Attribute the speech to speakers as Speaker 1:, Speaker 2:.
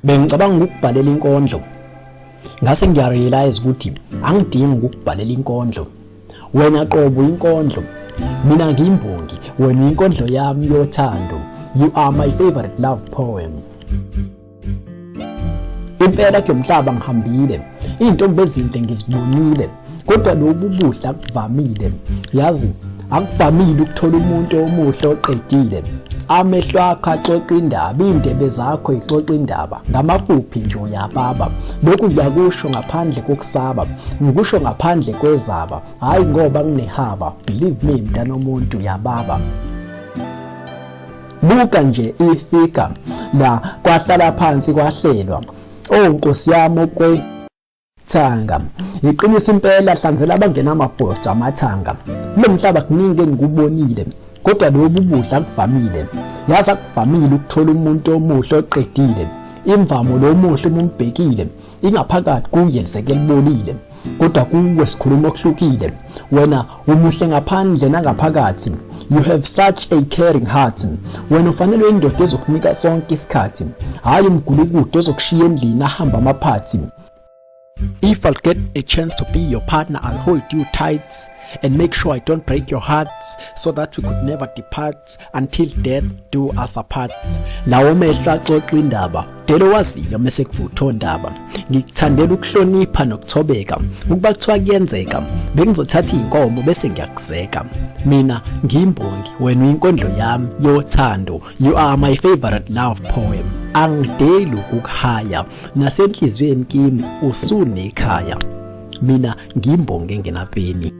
Speaker 1: Bengicabanga ukubhalela inkondlo. Ngase ngiyarealize ukuthi angidingi ukubhalela inkondlo. Wena qobo inkondlo. Mina ngiyimbongi, wena uyinkondlo yami yothando. You are my favorite love poem. Impela kulomhlaba ngihambile, izintombi ezinhle ngizibonile, kodwa lobu buhle akuvamile. Yazi akuvamile ukuthola umuntu omuhle oqedile. Amehlo akho axoxa indaba, iy'ndebe zakho ixoxa indaba. Ngamafuphi nje uyababa. Lokhu ngiyakusho ngaphandle kokusaba, ngikusho ngaphandle kwezaba. Hhayi ngoba nginehaba, believe me mntanomuntu uyababa. Buka nje ifika la kwahlala phansi kwahlelwa. Oh Nkosi yami okwe thanga. Iqinisa impela hlanzela abangenamabhoja amathanga. Kulo mhlaba kuningi engikubonile kodwa lobu budla akuvamile. Yazi akuvamile ukuthola umuntu omuhle oqedile. Imvamo lo muhle uma umbhekile ingaphakathi kuye liseke libolile. Kodwa kuwe sikhuluma okuhlukile. Wena umuhle ngaphandle nangaphakathi. You have such a caring heart. Wena ufanelwe indoda ezokunika sonke isikhathi, hhayi umgulukudu ozokushiya endlini ahamba amaphathi. If I'll get a chance to be your partner, I'll hold you tight and make sure I don't break your heart so that we could never depart until death do us apart. Lawo mehlo axoxa indaba, delo waziyo mese kuvuthwa ondaba. Ngikuthandela ukuhlonipha nokuthobeka, ukuba kuthiwa kuyenzeka, bengizothatha iy'nkomo bese ngiyakuzeka. Mina ngiyimbongi, wena uyinkondlo yami yothando. You are my favorite love poem. Angideli ukukuhaya, nasenhliziyweni kimi usunekhaya. Mina ngiyimbongi engenapeni.